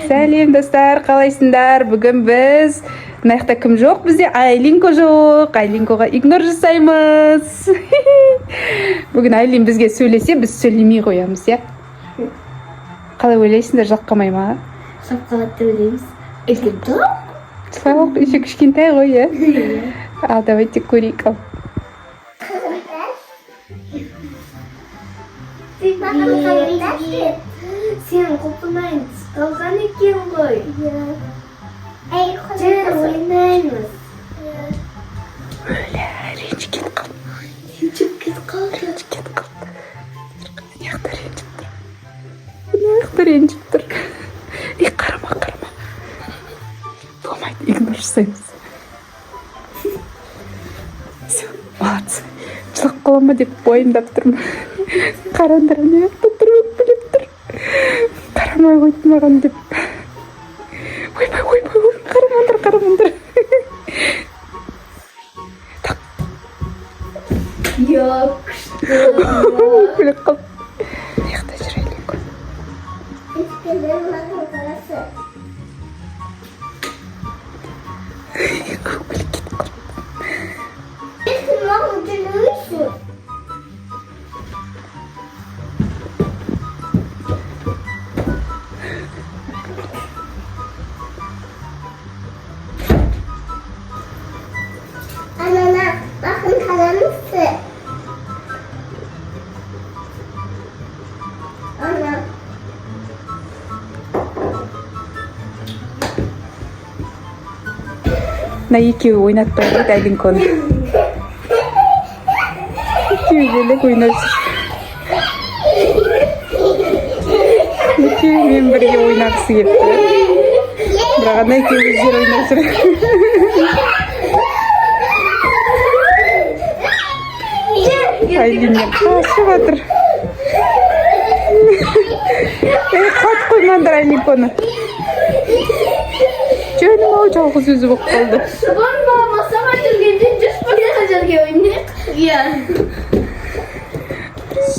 Сәлем, достар, қалайсыңдар? Бүгін біз мына жақта кім жоқ? Бізде Айлинко жоқ. Айлинкоға игнор жасаймыз. Бүгін Айлин бізге сөйлесе, біз сөйлемей қоямыз, иә? Қалай ойлайсыңдар, жылап қалмай ма? Жылап қалады деп ойлаймыз. Үлкен жылап. Жылап, еще кішкентай ғой, иә? Ал давайте көрейік, ал. Привет. Сен құлпынайың түсіп қалған екен ғой. Жүр, ойнаймыз. Өлә, ренжіп кетіп қалды. Ренжіп кетіп қалды. Ренжіп кетіп қалды. Мына жақта ренжіп тұр. Мына жақта ренжіп тұр. Ей, қарама, қарама. Болмайды, игнор жасаймыз. Все, молодцы. Жылап қала ма деп уайымдап тұрмын. Қараңдар, ана жақта тұр, өкпелеп тұр. Қарамай қойды маған деп. Ойбай, ойбай, ой, қарамаңдар, қарамаңдар. Так. Я күшті. Өкпелеп қалды. Мына жақта жүр Айлинко. Өкпелеп кетіп қалды. Anana bakın kalanısı. Ana. Мына екеуі ойнатпай қойды Айлинконы. Екеуі бөлек ойнап жүр. Екеуімен бірге ойнағысы келіп тұр. Бірақ ана екеуі өздері ойнап жүр. Айлиннен қашып жатыр. Ей, құлатып қоймаңдар Айлинконы. Жаным ау, жалғыз өзі болып қалды. Шыбын болмаса жүргенде жүз басқа жерге ойнайық. Иә.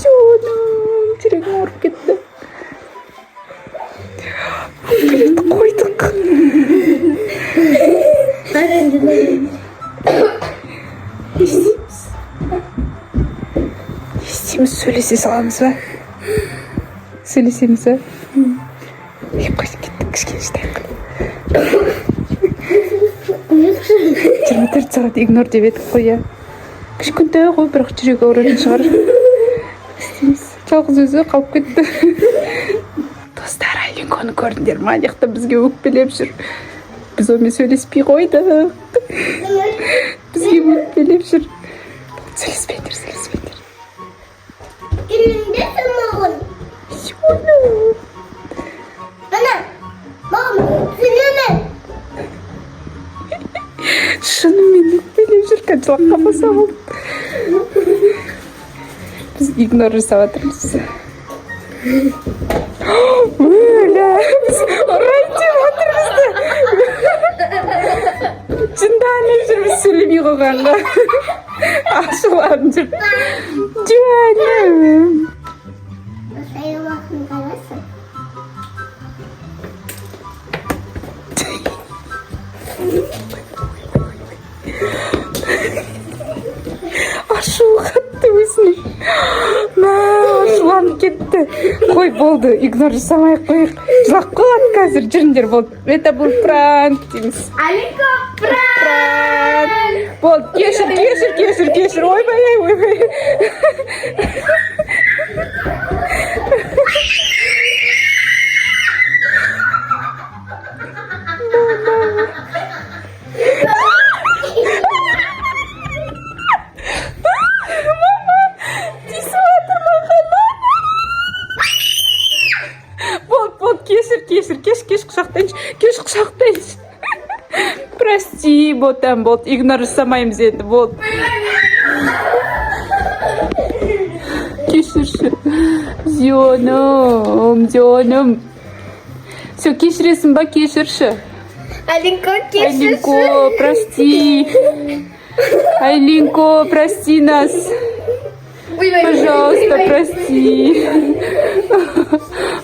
Жаным, жүрегім ауырып кетті. Өкпелетіп қойдық. Не істейміз? Не істейміз? Сөйлесе саламыз ба? Сөйлесеміз ба? Ей, қой, кеттік, кішкене шыдайық. 24 сағат игнор деп едік қой, иә. Кішкентай ғой, бірақ жүрегі ауыратын шығар. Не істейміз? Жалғыз өзі қалып кетті. Достар, Айлинконы көрдіңдер ма? Ана жақта бізге өкпелеп жүр. Біз онымен сөйлеспей қойдық. Бізге өкпелеп жүр. Сөйлеспеңдер, сөйлеспеңдер. Gününde mağun. Жаным. Ana. Mağun. Sünüme. Шынымен өкпелеп жүр, қазір жылап қалмаса болды. Біз игнор жасап жатырмыз. Өлә, біз ұрайын деп жатыр бізді. Жынданып жүр біз сөйлемей қойғанға. Ашуланып жүр. Жаным. Masaya bakın karası. Ашуы қатты өзінің. Мә, ашуланып кетті. Қой, болды, игнор жасамай ақ қояйық. Жылап қалады қазір. Жүріңдер, болды. Это был пранк дейміз. Алинко, Пранк. Болды, кешір, кешір, кешір, кешір. Ойбай, ай, ойбай. Мама, тиісіп жатыр маған, мама. Болды, болды, кешір, кешір, кеш, кеш, құшақтайыншы, кеш, құшақтайыншы. Прости, ботам, болды, игнор жасамаймыз енді, болды. Кешірші. Жаным, жаным. Все, кешіресің ба, кешірші. Алинко, кешірші. Айлинко, прости. Айлинко, прости нас. Ойбай. Пожалуйста, прости.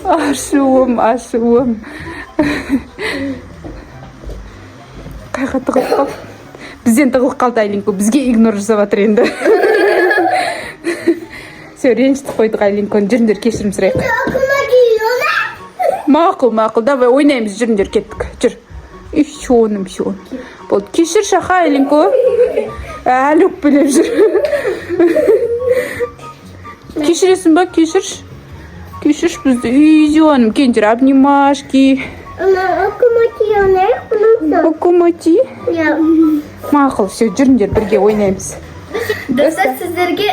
Ашуым, ашуым. Қайға тығылып қалды? Бізден тығылып қалды Айлинко, бізге игнор жасап жатыр енді. Все, ренжітіп қойдық Айлинконы. Жүріңдер, кешірім сұрайық. Мақұл, мақұл, давай ойнаймыз, жүріңдер, кеттік. Жүр. И все, болды, кешір, шаха. Айлинко әлі өкпелеп жүр. Кешіресің ба? Кешірші, кешірші бізді, үйзенім. Келіңдер, обнимашки. Окумати. Мақұл, все, жүріңдер, бірге ойнаймыз. Достар, сіздерге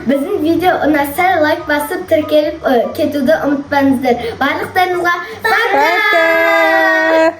біздің видео ұнаса, лайк басып, тіркеліп кетуді ұмытпаңыздар. Барлықтарыңызға пока! Пока.